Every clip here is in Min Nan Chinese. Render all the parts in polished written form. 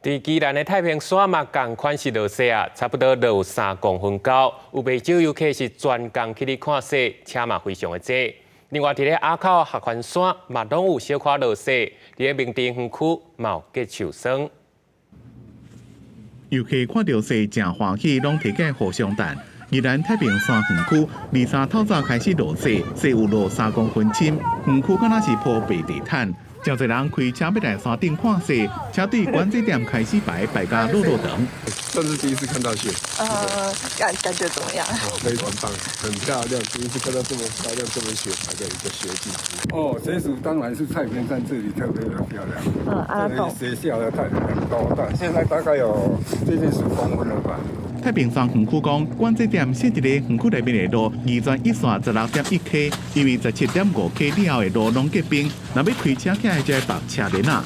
佇宜蘭的太平山嘛，仝款是落雪啊，差不多落有3公分高。有袂少遊客是專工去咧看雪，車嘛非常的濟。另外，佇咧阿口合歡山嘛，攏有小可落雪。佇咧明治園區嘛有結樹霜。遊客看著雪誠歡喜，攏提起互相讚。宜蘭太平山園區二三透早開始落雪，雪有落3公分深，園區敢若是鋪白地毯。誠濟人開車欲來山頂看雪，車隊管制點開始排排甲落落長。算是第一次看到雪。感覺怎麼樣？非常棒，很漂亮，第一次看到這麼漂亮、這麼雪白的一個雪景。哦，雪景當然是太平山這裡特別的漂亮。阿這裡雪下的太很多，但現在大概有接近10公分了吧。太平山園區講，管制點設佇咧園區內面的路，宜專一線16.1 K，因為17.5 K 以後的路攏結冰，若欲開車起來就愛縛車鏈仔。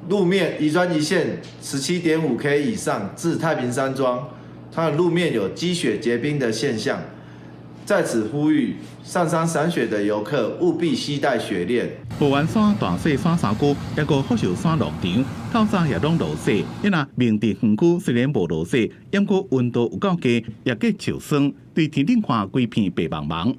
路面宜專一線17.5 K 以上至太平山莊，它的路面有積雪結冰的現象，在此呼籲上山賞雪的遊客務必攜帶雪鏈。合歡山、大雪山山區，抑閣福壽山農場，透早也攏落雪。因若明治園區雖然無落雪，毋過溫度有夠低，也結樹霜，對天頂看規片白茫茫。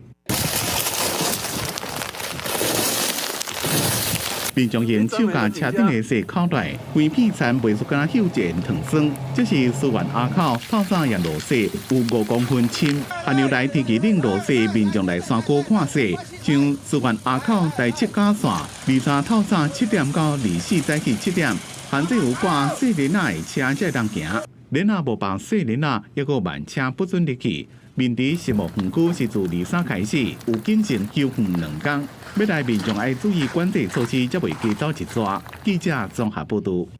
民眾用手共車頂的雪扣來，規片田袂輸敢若繡一個糖霜。這是思源阿口透早也落雪，有5公分深。寒流來天氣冷落雪，民眾來山區看雪。像思源阿口台七甲線，二三透早7點到24早起7點，限制有掛細鏈仔的車才會當行。鏈仔無綁細鏈仔，抑閣慢車不准入去。明治實木園區是自二三開始有警情休園2工，欲來民眾愛注意管制措施，才袂加走一逝。記者綜合報導。